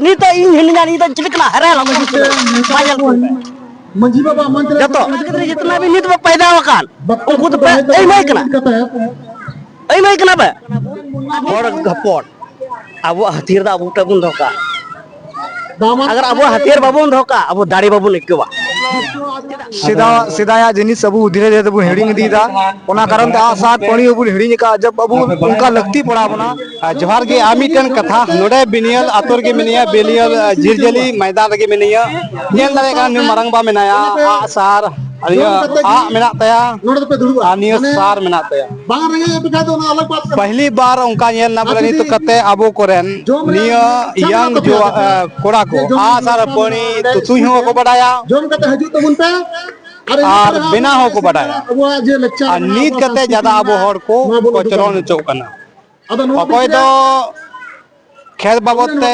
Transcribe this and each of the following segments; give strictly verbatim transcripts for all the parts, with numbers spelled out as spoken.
ᱱᱤᱛᱚᱜ ᱤᱧ ᱦᱤᱱᱟᱹᱧᱟ, ᱱᱤᱛᱚᱜ ᱪᱤᱞᱤ ᱠᱟᱱᱟ? ᱦᱟᱨᱟ ᱞᱟᱜᱚ ᱢᱟᱹᱡᱷᱤ ᱵᱟᱵᱟ ᱢᱚᱱᱛᱨᱤ ᱡᱚᱛᱚ ᱜᱤᱫᱽᱨᱟᱹ ᱡᱤᱛᱱᱟ ᱵᱤᱱ ᱱᱤᱛ ᱵᱚ ᱯᱟᱭᱫᱟ ᱟᱠᱟᱱ, ᱩᱱᱠᱩ ᱫᱚᱯᱮ ᱟᱹᱭᱢᱟᱹᱭ ᱠᱟᱱᱟ, ᱟᱹᱭᱢᱟᱹᱭ ᱠᱟᱱᱟ ᱯᱮ᱾ ᱦᱚᱲ ᱦᱚᱯᱚᱱ, ᱟᱵᱚᱣᱟᱜ ᱦᱟᱹᱛᱭᱟᱹᱨ ᱫᱚ ᱟᱵᱚ ᱴᱷᱮᱱ ᱵᱚᱱ ᱫᱚᱦᱚ ᱠᱟᱜᱼᱟ᱾ ᱟᱜᱟᱨ ᱟᱵᱚᱣᱟᱜ ᱦᱟᱹᱛᱭᱟᱹᱨ ᱵᱟᱵᱚᱱ ᱫᱚᱦᱚ ᱠᱟᱜᱼᱟ, ᱟᱵᱚ ᱫᱟᱲᱮ ᱵᱟᱵᱚᱱ ᱟᱹᱭᱠᱟᱹᱣᱟ᱾ ᱥᱮᱫᱟ-, ᱥᱮᱫᱟᱭᱟᱜ ᱡᱤᱱᱤᱥ ᱟᱵᱚ ᱫᱷᱤᱨᱮ ᱫᱷᱤᱨᱮ ᱛᱮᱵᱚᱱ ᱦᱤᱲᱤᱧ ᱤᱫᱤᱭᱮᱫᱟ᱾ ᱚᱱᱟ ᱠᱟᱨᱚᱱ ᱛᱮ ᱟᱜᱼᱥᱟᱨ ᱯᱟᱹᱲᱤ ᱦᱚᱸᱵᱚᱱ ᱦᱤᱲᱤᱧ ᱟᱠᱟᱫᱼᱟ, ᱡᱟᱵ ᱟᱵᱚ ᱚᱱᱠᱟ ᱞᱟᱹᱠᱛᱤ ᱯᱟᱲᱟᱣ ᱵᱚᱱᱟ᱾ ᱟᱨ ᱡᱚᱦᱟᱨ ᱜᱮ, ᱟᱨ ᱢᱤᱫᱴᱮᱱ ᱠᱟᱛᱷᱟ, ᱱᱚᱰᱮ ᱵᱤᱱᱤᱭᱟᱞ ᱟᱛᱳ ᱨᱮᱜᱮ ᱢᱤᱱᱟᱹᱧᱟ, ᱵᱤᱱᱤᱭᱟᱞ, ᱟᱨ, ᱡᱷᱤᱨᱡᱟᱹᱞᱤ ᱢᱚᱭᱫᱟᱱ ᱨᱮᱜᱮ ᱢᱤᱱᱟᱹᱧᱟ᱾ ᱧᱮᱞ ᱫᱟᱲᱮᱭᱟᱜ ᱠᱟᱱᱟ, ᱱᱩᱭ ᱢᱟᱨᱟᱝᱵᱟ ᱢᱮᱱᱟᱭᱟ, ᱟᱜᱼᱥᱟᱨ, ᱤᱭᱟᱹ, ᱟᱜ ᱢᱮᱱᱟᱜ ᱛᱟᱭᱟ, ᱟᱨ ᱱᱤᱭᱟᱹ ᱥᱟᱨ ᱢᱮᱱᱟᱜ ᱛᱟᱭᱟ᱾ ᱯᱟᱦᱞᱤ ᱵᱟᱨ ᱚᱱᱠᱟ ᱧᱮᱞ ᱱᱟ ᱵᱚᱞᱮ, ᱱᱤᱛ ᱠᱟᱛᱮ ᱟᱵᱚ ᱠᱚᱨᱮᱱ ᱱᱤᱭᱟᱹ ᱭᱟᱝ ᱡᱩᱣᱟ-, ᱮ, ᱠᱚᱲᱟ ᱠᱚ ᱟᱜᱼᱥᱟᱨ ᱯᱟᱹᱲᱤ ᱛᱩᱛᱩᱧ ᱦᱚᱸ ᱵᱟᱠᱚ ᱵᱟᱰᱟᱭᱟ᱾ ᱟᱨ ᱵᱮᱱᱟᱣ ᱦᱚᱸᱠᱚ ᱵᱟᱰᱟᱭᱟ᱾ ᱟᱨ ᱱᱤᱛ ᱠᱟᱛᱮ ᱡᱟᱫᱟ ᱟᱵᱚ ᱦᱚᱲ ᱠᱚ ᱠᱚᱪᱞᱚᱱ ᱦᱚᱪᱚᱜ ᱠᱟᱱᱟ᱾ ᱚᱠᱚᱭ ᱫᱚ ᱠᱷᱮᱛ ᱵᱟᱵᱚᱫ ᱛᱮ,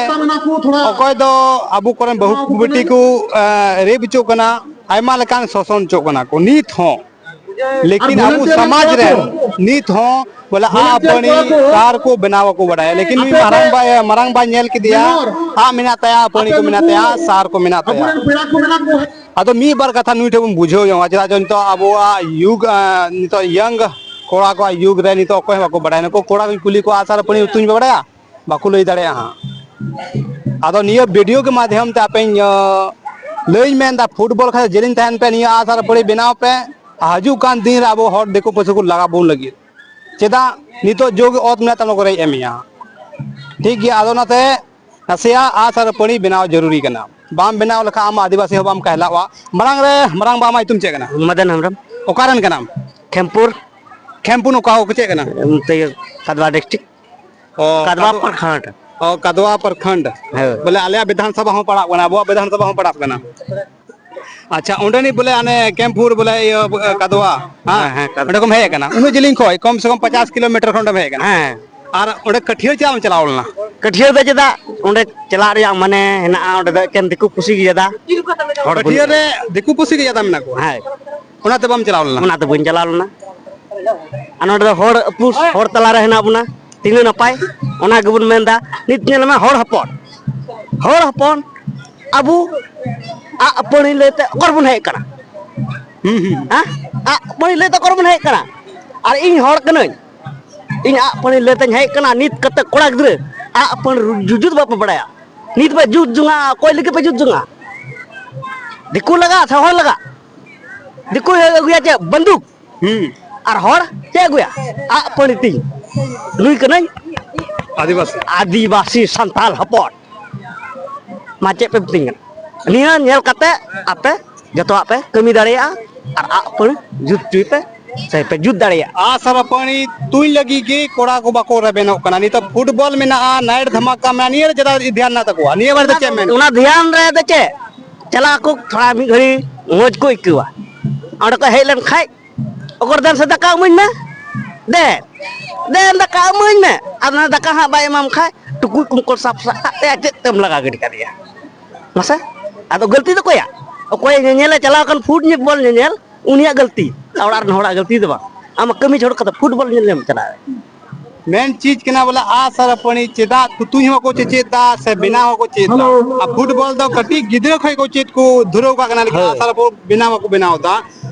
ᱚᱠᱚᱭ ᱫᱚ ᱟᱵᱚ ᱠᱚᱨᱮᱱ ᱵᱟᱹᱦᱩ ᱵᱤᱴᱤ ᱠᱚ, ᱮ, ᱨᱮᱯ ᱦᱚᱪᱚᱜ ᱠᱟᱱᱟ, ᱟᱭᱢᱟ ᱞᱮᱠᱟᱱ ᱥᱳᱥᱚᱱ ᱦᱚᱪᱚᱜ ᱠᱟᱱᱟ ᱠᱚ ᱱᱤᱛ ᱦᱚᱸ᱾ ᱞᱮᱠᱤᱱ ᱟᱵᱚ ᱥᱚᱢᱟᱡᱽ ᱨᱮ ᱱᱤᱛ ᱦᱚᱸ ᱵᱚᱞᱮ ᱟᱜ ᱯᱟᱹᱲᱤ ᱥᱟᱨ ᱠᱚ ᱵᱮᱱᱟᱣ ᱵᱟᱠᱚ ᱵᱟᱰᱟᱭᱟ, ᱞᱮᱠᱤᱱ ᱱᱩᱭ ᱢᱟᱨᱟᱝ ᱵᱟ, ᱢᱟᱨᱟᱝ ᱵᱟ ᱧᱮᱞ ᱠᱮᱫᱮᱭᱟ, ᱟᱜ ᱢᱮᱱᱟᱜ ᱛᱟᱭᱟ, ᱯᱟᱹᱲᱤ ᱠᱚ ᱢᱮᱱᱟᱜ ᱛᱟᱭᱟ, ᱥᱟᱨ ᱠᱚ ᱢᱮᱱᱟᱜ ᱛᱟᱭᱟ᱾ ᱟᱫᱚ ᱢᱤᱫ ᱵᱟᱨ ᱠᱟᱛᱷᱟ ᱱᱩᱭ ᱴᱷᱮᱱ ᱵᱚᱱ ᱵᱩᱡᱷᱟᱹᱣ ᱧᱚᱜᱟ, ᱪᱮᱫᱟᱜ ᱪᱚ ᱱᱤᱛᱚᱜ ᱟᱵᱚᱣᱟᱜ ᱭᱩᱜᱽ, ᱮᱸ, ᱱᱤᱛᱚᱜ ᱭᱟᱝ ᱠᱚᱲᱟ ᱠᱚᱣᱟᱜ ᱭᱩᱜᱽ ᱨᱮ ᱱᱤᱛᱚᱜ ᱚᱠᱚᱭ ᱦᱚᱸ ᱵᱟᱠᱚ ᱵᱟᱰᱟᱭᱟ᱾ ᱱᱩᱠᱩ ᱠᱚᱲᱟ ᱠᱚᱧ ᱠᱩᱞᱤ ᱠᱚᱣᱟ, ᱟᱜᱼᱥᱟᱨ ᱯᱟᱹᱲᱤ ᱛᱩᱧ ᱯᱮ ᱵᱟᱰᱟᱭᱟ? ᱵᱟᱠᱚ ᱞᱟᱹᱭ ᱫᱟᱲᱮᱭᱟᱜᱼᱟ ᱦᱟᱸᱜ᱾ ᱟᱫᱚ ᱱᱤᱭᱟᱹ ᱵᱷᱤᱰᱤᱭᱳ ᱜᱮ ᱢᱟᱫᱷᱭᱚᱢ ᱛᱮ ᱟᱯᱮᱧ, ᱟᱸ, ᱞᱟᱹᱭᱟᱹᱧ ᱢᱮᱱᱫᱟ, ᱯᱷᱩᱴᱵᱚᱞ ᱠᱷᱟᱡ ᱡᱮᱞᱮᱧ ᱛᱟᱦᱮᱱ ᱯᱮ, ᱱᱤᱭᱟᱹ ᱟᱜᱼᱥᱟᱨ ᱯᱟᱹᱲᱤ ᱵᱮᱱᱟᱣ ᱯᱮ᱾ ᱟᱨ ᱦᱤᱡᱩᱜ ᱠᱟᱱ ᱫᱤᱱ ᱨᱮ ᱟᱵᱚ ᱦᱚᱲ ᱫᱤᱠᱩ ᱯᱩᱥᱤ ᱠᱚ ᱞᱟᱜᱟ ᱵᱚᱱ ᱞᱟᱹᱜᱤᱫ᱾ ᱪᱮᱫᱟᱜ? ᱱᱤᱛᱚᱜ ᱡᱳᱜ ᱚᱛ ᱢᱮᱱᱟᱜ ᱛᱟᱢᱟ, ᱠᱚ ᱨᱮᱡ ᱮᱢᱮᱭᱟ᱾ ᱴᱷᱤᱠ ᱜᱮᱭᱟ, ᱟᱫᱚ ᱚᱱᱟᱛᱮ ᱱᱟᱥᱮᱭᱟᱜ ᱟᱜᱼᱥᱟᱨ ᱯᱟᱹᱲᱤ ᱵᱮᱱᱟᱣ ᱡᱟᱹᱨᱩᱨᱤ ᱠᱟᱱᱟ᱾ ᱵᱟᱢ ᱵᱮᱱᱟᱣ ᱞᱮᱠᱷᱟᱱ ᱟᱢ ᱟᱹᱫᱤᱵᱟᱹᱥᱤ ᱦᱚᱸ ᱵᱟᱢ ᱠᱟᱦᱞᱟᱜᱼᱟ᱾ ᱢᱟᱲᱟᱝ ᱨᱮ, ᱢᱟᱨᱟᱝ ᱵᱟ, ᱟᱢᱟᱜ ᱧᱩᱛᱩᱢ ᱪᱮᱫ ᱠᱟᱱᱟ? ᱢᱚᱫᱚᱱ ᱦᱮᱢᱵᱨᱚᱢ᱾ ᱚᱠᱟ ᱨᱮᱱ ᱠᱟᱱᱟᱢ? ᱠᱷᱮᱢᱯᱩᱨ᱾ ᱠᱷᱮᱢᱯᱩᱨ ᱚᱠᱟ ᱠᱚ ᱪᱮᱫ ᱠᱟᱱᱟ? ᱚᱱᱛᱮ ᱤᱭᱟᱹ, ᱠᱟᱫᱣᱟ ᱰᱤᱥᱴᱨᱤᱠᱴ᱾ ᱚ, ᱠᱟᱫᱣᱟ ᱠᱟᱫᱣᱟ᱾ ᱯᱨᱚᱠᱷᱚᱸᱰ᱾ ᱚ, ᱠᱟᱫᱣᱟ ᱯᱨᱚᱠᱷᱚᱸᱰ᱾ ᱦᱳᱭ᱾ ᱵᱚᱞᱮ ᱟᱞᱮᱭᱟᱜ ᱵᱤᱫᱷᱟᱱ ᱥᱚᱵᱷᱟ ᱦᱚᱸ ᱯᱟᱲᱟᱜ ᱠᱟᱱᱟ, ᱟᱵᱚᱣᱟᱜ ᱵᱤᱫᱷᱟᱱ ᱥᱚᱵᱷᱟ ᱦᱚᱸ ᱯᱟᱲᱟᱜ ᱠᱟᱱᱟ᱾ ᱟᱪᱪᱷᱟ, ᱚᱸᱰᱮᱱᱤᱡ ᱵᱚᱞᱮ ᱦᱟᱱᱮ ᱠᱮᱢᱯᱩᱨ ᱵᱚᱞᱮ ᱤᱭᱟᱹ, ᱠᱟᱫᱣᱟ, ᱦᱮᱸ? ᱦᱮᱸ, ᱦᱮᱸ, ᱠᱟᱫᱣᱟ᱾ ᱚᱸᱰᱮ ᱠᱷᱚᱱ ᱦᱮᱡ ᱟᱠᱟᱱᱟ, ᱩᱱᱟᱹᱜ ᱡᱮᱞᱮᱧ ᱠᱷᱚᱡ, ᱠᱚᱢ ᱥᱮ ᱠᱚᱢ ᱯᱚᱪᱟᱥ ᱠᱤᱞᱳᱢᱤᱴᱟᱨ ᱠᱷᱚᱱ ᱚᱸᱰᱮᱢ ᱦᱮᱡ ᱟᱠᱟᱱᱟ᱾ ᱦᱮᱸ᱾ ᱟᱨ ᱚᱸᱰᱮ ᱠᱟᱹᱴᱷᱤᱭᱟᱹ ᱪᱮᱫᱟᱜ ᱮᱢ ᱪᱟᱞᱟᱣ ᱞᱮᱱᱟ? ᱠᱟᱹᱴᱷᱤᱭᱟᱹ ᱫᱚ ᱪᱮᱫᱟᱜ ᱚᱸᱰᱮ ᱪᱟᱞᱟᱜ ᱨᱮᱭᱟᱜ ᱢᱟᱱᱮ ᱦᱮᱱᱟᱜᱼᱟ, ᱚᱸᱰᱮ ᱫᱚ ᱮᱠᱮᱱ ᱫᱤᱠᱩ ᱯᱩᱥᱤ ᱜᱮ ᱡᱟᱫᱟ᱾ ᱦᱚᱲ ᱠᱟᱹᱴᱷᱤᱭᱟᱹ ᱵᱟᱹᱱᱩᱜ ᱨᱮ ᱠᱚᱣᱟ᱾ ᱫᱤᱠᱩ ᱯᱩᱥᱤ ᱜᱮ ᱡᱟᱫᱟ ᱢᱮᱱᱟᱜ ᱠᱚᱣᱟ᱾ ᱦᱮᱸ᱾ ᱚᱱᱟᱛᱮ ᱵᱟᱢ ᱪᱟᱞᱟᱣ ᱞᱮᱱᱟ? ᱚᱱᱟᱛᱮ ᱵᱟᱹᱧ ᱪᱟᱞᱟᱣ ᱞᱮᱱᱟ᱾ ᱟᱨ ᱱᱚᱰᱮ ᱫᱚ ᱦᱚᱲ ᱟᱹᱯᱩᱥ, ᱦᱚᱲ ᱛᱟᱞᱟᱨᱮ ᱦᱮᱱᱟᱜ ᱵᱚᱱᱟ, ᱛᱤᱱᱟᱹᱜ ᱱᱟᱯᱟᱭ, ᱚᱱᱟ ᱜᱮᱵᱚᱱ ᱢᱮᱱᱫᱟ᱾ ᱱᱤᱛ ᱧᱮᱞ ᱢᱮ, ᱦᱚᱲ ᱦᱚᱯᱚᱱ, ᱦᱚᱲ ᱦᱚᱯᱚᱱ ᱟᱵᱚ ᱟᱜ ᱯᱟᱹᱲᱤ ᱞᱟᱹᱭᱛᱮ ᱚᱠᱟ ᱨᱮᱵᱚᱱ ᱦᱮᱡ ᱠᱟᱱᱟ? ᱦᱩᱸ, ᱦᱩᱸ᱾ ᱦᱮᱸ? ᱟᱜ ᱯᱟᱹᱲᱤ ᱞᱟᱹᱭᱛᱮ ᱚᱠᱟ ᱨᱮᱵᱚᱱ ᱦᱮᱡ ᱠᱟᱱᱟ? ᱟᱨ ᱤᱧ ᱦᱚᱲ ᱠᱟᱹᱱᱟᱹᱧ, ᱤᱧ ᱟᱜ ᱯᱟᱹᱲᱤ ᱞᱟᱹᱭᱛᱮᱧ ᱦᱮᱡ ᱠᱟᱱᱟ᱾ ᱱᱤᱛ ᱠᱟᱛᱮ ᱠᱚᱲᱟ ᱜᱤᱫᱽᱨᱟᱹ ᱟᱜ ᱯᱟᱹᱲᱤ ᱡᱩᱡᱩ ᱫᱚ ᱵᱟᱯᱮ ᱵᱟᱲᱟᱭᱟ᱾ ᱱᱤᱛ ᱯᱮ ᱡᱩᱛ ᱡᱚᱝᱟ, ᱚᱠᱚᱭ ᱞᱟᱹᱜᱤᱫ ᱯᱮ ᱡᱩᱛ ᱡᱚᱝᱟ? ᱫᱤᱠᱩ ᱞᱟᱜᱟ ᱥᱮ ᱦᱚᱲ ᱞᱟᱜᱟ? ᱫᱤᱠᱩᱭ ᱟᱹᱜᱩᱭᱟ ᱪᱮᱫ? ᱵᱟᱱᱫᱩᱠ᱾ ᱦᱩᱸ᱾ ᱟᱨ ᱦᱚᱲ ᱪᱮᱫ ᱟᱹᱜᱩᱭᱟ? ᱟᱜ ᱯᱟᱹᱲᱤ ᱛᱤᱧ᱾ ᱱᱩᱭ ᱠᱟᱹᱱᱟᱹᱧ ᱟᱹᱫᱤᱵᱟᱹᱥᱤ᱾ ᱟᱹᱫᱤᱵᱟᱹᱥᱤ ᱥᱟᱱᱛᱟᱲ ᱦᱚᱯᱚᱱ᱾ ᱢᱟ ᱪᱮᱫ ᱯᱮ ᱢᱤᱛᱟᱹᱧ ᱠᱟᱱᱟ? ᱱᱤᱭᱟᱹ ᱧᱮᱞ ᱠᱟᱛᱮ ᱟᱯᱮ ᱡᱚᱛᱚᱣᱟᱜ ᱯᱮ ᱠᱟᱹᱢᱤ ᱫᱟᱲᱮᱭᱟᱜᱼᱟ ᱟᱨ ᱟᱜ ᱯᱟᱹᱲᱤ ᱡᱩᱛ ᱦᱚᱪᱚᱭ ᱯᱮ, ᱥᱮ ᱯᱮ ᱡᱩᱛ ᱫᱟᱲᱮᱭᱟᱜᱼᱟ᱾ ᱟᱜ ᱥᱟᱨ ᱟᱜ ᱯᱟᱹᱲᱤ ᱛᱩᱧ ᱞᱟᱹᱜᱤᱫ ᱜᱮ ᱠᱚᱲᱟ ᱠᱚ ᱵᱟᱠᱚ ᱨᱮᱵᱮᱱᱚᱜ ᱠᱟᱱᱟ᱾ ᱱᱤᱛᱚᱜ ᱯᱷᱩᱴᱵᱚᱞ ᱢᱮᱱᱟᱜᱼᱟ, ᱱᱟᱭᱤᱴ ᱫᱷᱟᱢᱟᱠᱟ ᱢᱮᱱᱟᱜᱼᱟ, ᱱᱤᱭᱟᱹ ᱨᱮ ᱪᱮᱫᱟᱜ ᱫᱷᱮᱭᱟᱱ ᱢᱮᱱᱟᱜ ᱛᱟᱠᱚᱣᱟ? ᱱᱤᱭᱟᱹ ᱵᱟᱨᱮ ᱛᱮ ᱪᱮᱫ ᱮᱢ ᱢᱮᱱᱟ? ᱚᱱᱟ ᱫᱷᱮᱭᱟᱱ ᱨᱮ ᱫᱚ ᱪᱮᱫ? ᱪᱟᱞᱟᱜ ᱟᱠᱚ, ᱛᱷᱚᱲᱟ ᱢᱤᱫ ᱜᱷᱟᱹᱲᱤ ᱢᱚᱡᱽ ᱠᱚ ᱟᱹᱭᱠᱟᱹᱣᱟ᱾ ᱚᱸᱰᱮ ᱠᱚ ᱦᱮᱡ ᱞᱮᱱ ᱠᱷᱟᱡ, ᱚᱠᱚᱨ ᱫᱮᱱ ᱥᱮ ᱫᱟᱠᱟ ᱤᱢᱟᱹᱧ ᱢᱮ, ᱫᱮᱱ, ᱫᱮᱱ ᱫᱟᱠᱟ ᱤᱢᱟᱹᱧ ᱢᱮ᱾ ᱟᱨ ᱚᱱᱟ ᱫᱟᱠᱟ ᱦᱟᱸᱜ ᱵᱟᱭ ᱮᱢᱟᱢ ᱠᱷᱟᱡ, ᱴᱩᱠᱩᱡ ᱠᱚᱢᱠᱚᱞ ᱥᱟᱵ ᱥᱟᱵ ᱠᱟᱜ ᱛᱟᱭᱟ, ᱪᱮᱫ ᱛᱮᱢ ᱞᱟᱜᱟ ᱜᱤᱰᱤ ᱠᱟᱫᱮᱭᱟ? ᱢᱟᱥᱮ, ᱟᱫᱚ ᱜᱟᱹᱞᱛᱤ ᱫᱚ ᱚᱠᱚᱭᱟᱜ? ᱚᱠᱚᱭ ᱧᱮᱧᱮᱞᱮ ᱪᱟᱞᱟᱣ ᱟᱠᱟᱱ ᱯᱷᱩᱴᱵᱚᱞ ᱧᱮᱧᱮᱞ, ᱩᱱᱤᱭᱟᱜ ᱜᱟᱹᱞᱛᱤ, ᱚᱲᱟᱜ ᱨᱮᱱ ᱦᱚᱲᱟᱜ ᱜᱟᱹᱞᱛᱤ ᱫᱚ ᱵᱟᱝ᱾ ᱟᱢᱟᱜ ᱠᱟᱹᱢᱤ ᱪᱷᱟᱹᱲ ᱠᱟᱛᱮ ᱯᱷᱩᱴᱵᱚᱞ ᱧᱮᱞ ᱮᱢ ᱪᱟᱞᱟᱜᱼᱟ᱾ ᱢᱮᱱ ᱪᱤᱡᱽ ᱠᱟᱱᱟ ᱵᱚᱞᱮ, ᱟᱜ ᱥᱟᱨ ᱟᱹᱯᱟᱹᱲᱤ ᱪᱮᱫᱟᱜ ᱛᱩᱛᱩᱧ ᱦᱚᱸᱠᱚ ᱪᱮᱪᱮᱫ ᱫᱟ ᱥᱮ ᱵᱮᱱᱟᱣ ᱦᱚᱸᱠᱚ ᱪᱮᱫ ᱫᱟ? ᱟᱨ ᱯᱷᱩᱴᱵᱚᱞ ᱫᱚ ᱠᱟᱹᱴᱤᱡ ᱜᱤᱫᱽᱨᱟᱹ ᱠᱷᱚᱡ ᱠᱚ ᱪᱮᱫ ᱠᱚ ᱫᱷᱩᱨᱟᱹᱣ ᱠᱟᱜ ᱠᱟᱱᱟ, ᱞᱮᱠᱤᱱ ᱦᱳᱭ᱾ ᱟᱜ ᱥᱟᱨ ᱟᱹᱯᱟᱹᱲᱤ ᱵᱮᱱᱟᱣ ᱵᱟᱠᱚ ᱵᱮᱱᱟᱣ ᱫᱟ᱾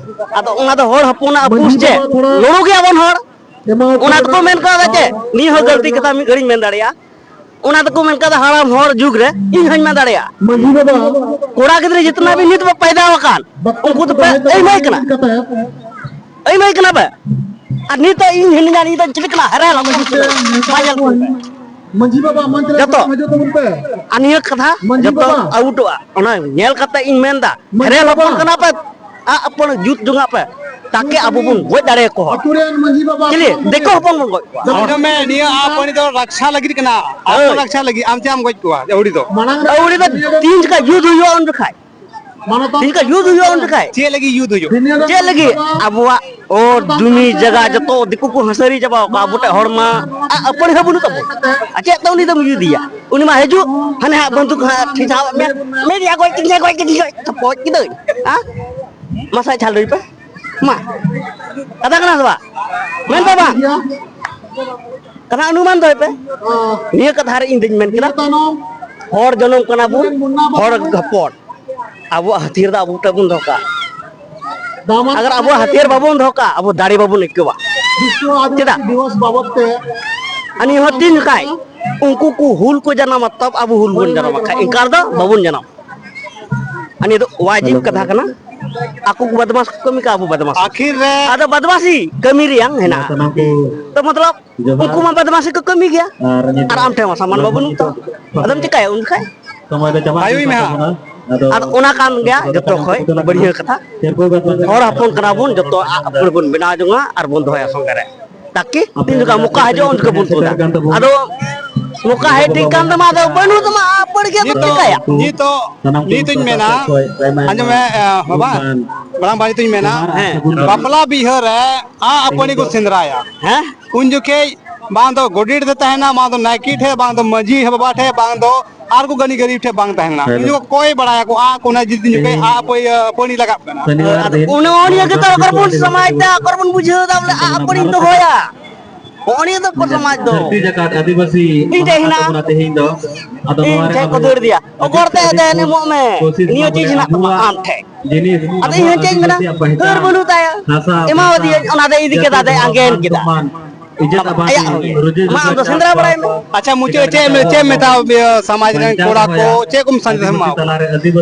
ᱟᱫᱚ ᱚᱱᱟ ᱫᱚ ᱦᱚᱲ ᱦᱚᱯᱚᱱᱟᱜ ᱟᱹᱯᱩᱥ ᱪᱮ? ᱞᱚᱲᱚ ᱜᱮᱭᱟ ᱵᱚᱱ ᱦᱚᱲ᱾ ᱚᱱᱟ ᱫᱚᱠᱚ ᱢᱮᱱ ᱠᱟᱣᱫᱟ ᱪᱮ? ᱱᱤᱭᱟᱹ ᱦᱚᱸ ᱜᱟᱹᱞᱛᱤ ᱠᱟᱛᱷᱟ ᱢᱤᱫ ᱜᱷᱟᱹᱲᱤᱡ ᱢᱮᱱ ᱫᱟᱲᱮᱭᱟᱜᱼᱟ᱾ ᱚᱱᱟ ᱫᱚᱠᱚ ᱢᱮᱱ ᱠᱟᱫᱟ, ᱦᱟᱲᱟᱢ ᱦᱚᱲ ᱡᱩᱜᱽ ᱨᱮ ᱤᱧ ᱦᱚᱧ ᱢᱮᱱ ᱫᱟᱲᱮᱭᱟᱜᱼᱟ᱾ ᱢᱟᱹᱡᱷᱤ ᱵᱟᱵᱟ, ᱠᱚᱲᱟ ᱜᱤᱫᱽᱨᱟᱹ ᱡᱤᱛᱱᱟ ᱵᱤᱱ ᱱᱤᱛ ᱵᱚ ᱯᱟᱭᱫᱟ ᱟᱠᱟᱱ, ᱩᱱᱠᱩ ᱫᱚᱯᱮ ᱟᱹᱭᱢᱟᱹᱭ ᱠᱟᱱᱟ᱾ ᱟᱹᱭᱢᱟᱹᱭ ᱠᱟᱱᱟ ᱯᱮ᱾ ᱟᱨ ᱱᱤᱛᱚᱜ ᱤᱧ ᱦᱤᱱᱟᱹᱧᱟ, ᱱᱤᱛᱚᱜ ᱪᱤᱞᱤ ᱠᱟᱱᱟ? ᱦᱮᱨᱮᱞ ᱦᱚᱯᱚᱱ ᱠᱟᱱᱟ᱾ ᱢᱟ ᱧᱮᱞ ᱠᱚᱢ ᱯᱮ᱾ ᱢᱟᱹᱡᱷᱤ ᱵᱟᱵᱟ, ᱢᱚᱧᱪ ᱨᱮ ᱡᱚᱛᱚ᱾ ᱦᱤᱡᱩᱜ ᱛᱟᱵᱚᱱ ᱯᱮ᱾ ᱟᱨ ᱱᱤᱭᱟᱹ ᱠᱟᱛᱷᱟ ᱢᱟᱹᱡᱷᱤ ᱡᱚᱛᱚ ᱵᱟᱵᱟ᱾ ᱟᱣᱩᱴᱚᱜᱼᱟ᱾ ᱚᱱᱟ ᱧᱮᱞ ᱠᱟᱛᱮ ᱤᱧ ᱢᱮᱱ ᱫᱟ, ᱢᱟᱹᱡᱷᱤ ᱦᱮᱨᱮᱞ ᱦᱚᱯᱚᱱ ᱵᱟᱵᱟ᱾ ᱠᱟᱱᱟ ᱯᱮ, ᱟᱜ ᱟᱯᱟᱱ ᱡᱩᱛ ᱡᱚᱝᱟᱜ ᱯᱮ, ᱛᱟᱠᱮ ᱟᱵᱚ ᱵᱚᱱ ᱜᱚᱡ ᱫᱟᱲᱮᱭᱟᱠᱚ ᱦᱚᱲ᱾ ᱟᱹᱛᱩ ᱨᱮᱱ ᱢᱟᱹᱡᱷᱤ ᱵᱟᱵᱟ ᱪᱤᱞᱤ? ᱠᱚ ᱫᱤᱠᱩ ᱦᱚᱯᱚᱱ ᱵᱚᱱ ᱜᱚᱡ ᱠᱚᱣᱟ᱾ ᱟᱸᱡᱚᱢ ᱢᱮ, ᱱᱤᱭᱟᱹ ᱟᱜ ᱯᱟᱹᱲᱤ ᱫᱚ ᱨᱟᱠᱷᱥᱟ ᱞᱟᱹᱜᱤᱫ ᱠᱟᱱᱟ᱾ ᱟᱵᱚ ᱦᱳᱭ᱾ ᱨᱟᱠᱷᱥᱟ ᱞᱟᱹᱜᱤᱫ᱾ ᱟᱢ ᱪᱮᱫ ᱮᱢ ᱜᱚᱡ ᱠᱚᱣᱟ ᱟᱹᱣᱲᱤ ᱫᱚ? ᱢᱟᱲᱟᱝ ᱨᱮ ᱟᱹᱣᱲᱤ ᱫᱚ ᱛᱤᱱ ᱡᱚᱠᱷᱟᱡ ᱡᱩᱛ ᱦᱩᱭᱩᱜᱼᱟ ᱩᱱ ᱡᱚᱠᱷᱟᱡ᱾ ᱢᱟᱱᱚᱛᱟᱱ ᱛᱤᱱ ᱡᱚᱠᱷᱟᱡ ᱡᱩᱛ ᱦᱩᱭᱩᱜᱼᱟ ᱩᱱ ᱡᱚᱠᱷᱟᱡ᱾ ᱪᱮᱫ ᱞᱟᱹᱜᱤᱫ ᱡᱩᱛ ᱦᱩᱭᱩᱜ? ᱪᱮᱫ ᱞᱟᱹᱜᱤᱫ? ᱟᱵᱚᱣᱟᱜ ᱚᱛ ᱡᱩᱢᱤ ᱡᱟᱭᱜᱟ ᱡᱚᱛᱚ ᱫᱤᱠᱩ ᱠᱚ ᱦᱟᱹᱥᱟᱹᱨᱤ ᱪᱟᱵᱟᱣ ᱠᱟᱜᱼᱟ᱾ ᱟᱵᱚ ᱴᱷᱮᱡ ᱦᱚᱲ ᱢᱟ ᱟ-, ᱟᱹᱯᱟᱹᱲᱤ ᱦᱚᱸ ᱵᱟᱹᱱᱩᱜ ᱛᱟᱵᱚᱱ᱾ ᱟᱨ ᱪᱮᱫ ᱛᱮ ᱩᱱᱤ ᱫᱚᱢ ᱤᱫᱤᱭᱟ? ᱩᱱᱤ ᱢᱟ ᱦᱤᱡᱩᱜ, ᱦᱟᱱᱮ ᱦᱟᱸᱜ ᱵᱚᱱᱫᱩᱠ ᱦᱟᱸᱜ ᱴᱷᱮᱥᱟᱣ ᱢᱮ, ᱢᱮᱱᱮᱫᱼᱟ, "ᱜᱚᱡ ᱠᱤᱫᱤᱧᱟ, ᱜᱚᱡ ᱠᱤᱫᱤᱧᱟ, ᱜᱚᱡ ᱠᱤᱫᱟᱹᱧ, ᱦᱮᱸ?" ᱢᱟᱥᱟ ᱪᱷᱟᱞ ᱞᱟᱹᱭ ᱯᱮ᱾ ᱢᱟ, ᱠᱟᱛᱷᱟ ᱠᱟᱱᱟ ᱥᱮ ᱵᱟᱝ? ᱢᱮᱱ ᱯᱮ ᱵᱟᱝ? ᱠᱟᱛᱷᱟ ᱚᱱᱩᱢᱟᱱ ᱫᱚᱦᱚᱭ ᱯᱮ᱾ ᱱᱤᱭᱟᱹ ᱠᱟᱛᱷᱟ ᱨᱮ ᱤᱧ ᱫᱩᱧ ᱢᱮᱱ ᱠᱮᱫᱟ, ᱦᱚᱲ ᱡᱚᱱᱚᱢ ᱠᱟᱱᱟ ᱵᱚᱱ, ᱦᱚᱲ ᱦᱚᱯᱚᱱ᱾ ᱟᱵᱚᱣᱟᱜ ᱦᱟᱹᱛᱭᱟᱹᱨ ᱫᱚ ᱟᱵᱚ ᱴᱷᱮᱱ ᱵᱚᱱ ᱫᱚᱦᱚ ᱠᱟᱜᱼᱟ᱾ ᱟᱜᱟᱨ ᱟᱵᱚᱣᱟᱜ ᱦᱟᱹᱛᱭᱟᱹᱨ ᱵᱟᱵᱚᱱ ᱫᱚᱦᱚ ᱠᱟᱜᱼᱟ, ᱟᱵᱚ ᱫᱟᱲᱮ ᱵᱟᱵᱚᱱ ᱟᱹᱭᱠᱟᱹᱣᱟ᱾ ᱪᱮᱫᱟᱜ? ᱟᱨ ᱱᱤᱭᱟᱹ ᱦᱚᱸ ᱛᱤᱱ ᱡᱚᱠᱷᱟᱡ ᱩᱱᱠᱩ ᱠᱚ ᱦᱩᱞ ᱠᱚ ᱡᱟᱱᱟᱢᱟ, ᱛᱚᱵ ᱟᱵᱚ ᱦᱩᱞ ᱵᱚᱱ ᱡᱟᱱᱟᱢᱟ, ᱠᱷᱟᱡ ᱤᱱᱠᱟᱨ ᱫᱚ ᱵᱟᱵᱚᱱ ᱡᱟᱱᱟᱢᱟ᱾ ᱟᱨ ᱱᱤᱭᱟᱹ ᱫᱚ ᱣᱟᱡᱤᱵ ᱠᱟᱛᱷᱟ ᱠᱟᱱᱟ᱾ ᱟᱠᱚ ᱠᱚ ᱵᱟᱫᱢᱟᱥ ᱠᱚ ᱠᱟᱹᱢᱤ ᱠᱟᱜᱼᱟ, ᱟᱵᱚ ᱵᱟᱫᱢᱟᱥ᱾ ᱟᱫᱚ ᱵᱟᱫᱢᱟᱥᱤ ᱠᱟᱹᱢᱤ ᱨᱮᱭᱟᱝ ᱦᱮᱱᱟᱜᱼᱟ᱾ ᱛᱚ ᱢᱚᱛᱞᱚᱵ ᱩᱱᱠᱩ ᱢᱟ ᱵᱟᱫᱢᱟᱥᱤ ᱠᱚ ᱠᱟᱹᱢᱤ ᱜᱮᱭᱟ, ᱟᱨ ᱟᱢ ᱴᱷᱮᱱ ᱢᱟ ᱥᱟᱢᱟᱱ ᱢᱟ ᱵᱟᱹᱱᱩᱜ ᱛᱚ, ᱟᱫᱚᱢ ᱪᱤᱠᱟᱹᱭᱟ ᱩᱱ ᱡᱚᱠᱷᱟᱡ? ᱟᱭᱳᱭ ᱢᱮ ᱦᱟᱸᱜ᱾ ᱟᱫᱚ ᱚᱱᱟ ᱠᱟᱱ ᱜᱮᱭᱟ ᱡᱚᱛᱚ ᱠᱷᱚᱡ ᱵᱟᱹᱲᱦᱤᱭᱟᱹ ᱠᱟᱛᱷᱟ᱾ ᱦᱚᱲ ᱦᱚᱯᱚᱱ ᱠᱟᱱᱟ ᱵᱚᱱ, ᱡᱚᱛᱚ ᱟᱜ ᱟᱹᱯᱲᱟᱹ ᱵᱚᱱ ᱵᱮᱱᱟᱣ ᱡᱚᱝᱟ ᱟᱨ ᱵᱚᱱ ᱫᱚᱦᱚᱭᱟ ᱥᱚᱸᱜᱮ ᱨᱮ, ᱛᱟᱠᱤ ᱛᱤᱱ ᱡᱚᱠᱷᱟᱡ ᱢᱚᱠᱟ ᱦᱤᱡᱩᱜᱼᱟ ᱩᱱ ᱡᱚᱠᱷᱟᱡ ᱵᱚᱱ ᱛᱩᱫᱟ᱾ ᱟᱫᱚ ᱢᱚᱠᱟ ᱦᱮᱡ ᱴᱷᱤᱠ ᱠᱟᱱ ᱛᱟᱢᱟ, ᱟᱫᱚ ᱵᱟᱹᱱᱩᱜ ᱛᱟᱢᱟ, ᱟᱯᱟᱹᱲ ᱜᱮ ᱟᱫᱚᱢ ᱱᱤᱛᱚᱜ ᱪᱤᱠᱟᱹᱭᱟ? ᱱᱤᱛᱚᱜ ᱱᱤᱛᱚᱜ ᱤᱧ ᱢᱮᱱᱟ, ᱟᱸᱡᱚᱢ ᱢᱮ, ᱮ, ᱵᱟᱵᱟ, ᱢᱟᱲᱟᱝ ᱵᱟ ᱱᱤᱛᱚᱜ ᱤᱧ ᱢᱮᱱᱟ, ᱦᱮᱸ᱾ ᱵᱟᱯᱞᱟ ᱵᱤᱦᱟᱹ ᱨᱮ ᱟᱜ ᱟᱹᱯᱟᱹᱲᱤ ᱠᱚ ᱥᱮᱸᱫᱽᱨᱟᱭᱟ᱾ ᱦᱮᱸ? ᱩᱱ ᱡᱚᱠᱷᱮᱡ ᱵᱟᱝ ᱫᱚ ᱜᱚᱰᱮᱛ ᱨᱮ ᱛᱟᱦᱮᱱᱟ, ᱵᱟᱝ ᱫᱚ ᱱᱟᱭᱠᱮ ᱴᱷᱮᱡ, ᱵᱟᱝ ᱫᱚ ᱢᱟᱹᱡᱷᱤ ᱵᱟᱵᱟ ᱴᱷᱮᱡ, ᱵᱟᱝ ᱫᱚ ᱟᱨ ᱠᱚ ᱜᱟᱹᱱᱤ ᱜᱟᱹᱨᱤᱵ ᱴᱷᱮᱡ ᱵᱟᱝ ᱛᱟᱦᱮᱱᱟ᱾ ᱩᱱ ᱡᱚᱠᱷᱚᱡ ᱠᱚᱭ ᱵᱟᱲᱟᱭᱟᱠᱚ, ᱟ, ᱠᱚᱱᱟ ᱡᱤᱫ ᱡᱚᱠᱷᱚᱡ ᱟ, ᱯᱟᱹᱭ-, ᱯᱟᱹᱲᱤ ᱞᱟᱜᱟᱜ ᱠᱟᱱᱟ᱾ ᱟᱫᱚ ᱩᱱᱤ, ᱩᱱᱤ ᱜᱮᱛᱚ ᱚᱠᱟᱨᱮ ᱵᱚᱱ ᱥᱚᱢᱟᱡᱽ ᱫᱟ, ᱚᱠᱟᱨᱮ ᱵᱚᱱ ᱵᱩᱡᱷᱟᱹᱣ ᱫᱟ ᱵᱚᱞᱮ ᱟ, ᱯᱟᱹᱲᱤᱧ ᱫᱚᱦᱚᱭᱟ? ᱦᱚᱸᱜᱼᱚ ᱱᱤᱭᱟᱹ ᱫᱚ ᱠᱚ ᱥᱚᱢᱟᱡᱽ ᱫᱚ᱾ ᱫᱷᱟᱹᱨᱛᱤ ᱡᱟᱠᱟᱛ ᱟᱹᱫᱤᱵᱟᱹᱥᱤ ᱤᱧ ᱴᱷᱮᱡ ᱦᱮᱱᱟᱜᱼᱟ᱾ ᱛᱮᱦᱮᱧ ᱫᱚ, ᱟᱫᱚ ᱤᱧ ᱱᱚᱣᱟ ᱨᱮ ᱴᱷᱮᱡ ᱠᱚ ᱟᱵᱚ ᱫᱟᱹᱲ ᱤᱫᱤᱭᱟ᱾ ᱚᱠᱚᱭ ᱛᱮ ᱟᱹᱫᱤᱵᱟᱹᱥᱤ ᱮᱢᱚᱜ ᱢᱮ? ᱠᱳᱥᱤᱥ ᱱᱤᱭᱟᱹ ᱢᱟ ᱪᱮᱫ ᱵᱚᱞᱮ ᱦᱮᱱᱟᱜ ᱛᱟᱢᱟ ᱟᱵᱚᱣᱟᱜ ᱟᱢ ᱴᱷᱮᱡ? ᱡᱤᱱᱤᱥ ᱟᱫᱚ ᱤᱧ ᱦᱚᱸ ᱪᱮᱫ ᱤᱧ ᱢᱮᱱᱟ? ᱟᱹᱫᱤᱵᱟᱹᱥᱤᱭᱟᱜ ᱯᱟᱹᱦᱪᱟᱱ, ᱦᱟᱹᱨ ᱵᱟᱹᱱᱩᱜ ᱛᱟᱭᱟ᱾ ᱵᱷᱟᱥᱟ, ᱮᱢᱟᱣᱟᱫᱤᱭᱟᱹᱧ, ᱚᱱᱟ ᱫᱚ ᱤᱫᱤ ᱠᱮᱫᱟ, ᱟᱫᱚᱭ ᱟᱸᱜᱮᱱ ᱠᱮᱫᱟ᱾ ᱟᱵᱚ ᱟᱭᱟᱜ ᱦᱚᱸ ᱦᱩᱭᱩᱜ᱾ ᱢᱟ ᱟᱢ ᱫᱚ ᱥᱮᱸᱫᱽᱨᱟ ᱵᱟᱲᱟᱭ ᱢᱮ᱾ ᱟᱪᱪᱷᱟ, ᱢᱩᱪᱟᱹᱫ ᱪᱮᱫ ᱮᱢ, ᱪᱮᱫ ᱮᱢ ᱢᱮᱛᱟᱣ ᱵᱮ-, ᱥᱚᱢᱟᱡᱽ ᱨᱮᱱ ᱠᱚᱲᱟ ᱠᱚ, ᱪᱮᱫ ᱠᱚᱢ ᱥᱟᱸᱫᱮᱥ ᱮᱢ ᱮᱢᱟ ᱠᱚᱣᱟ?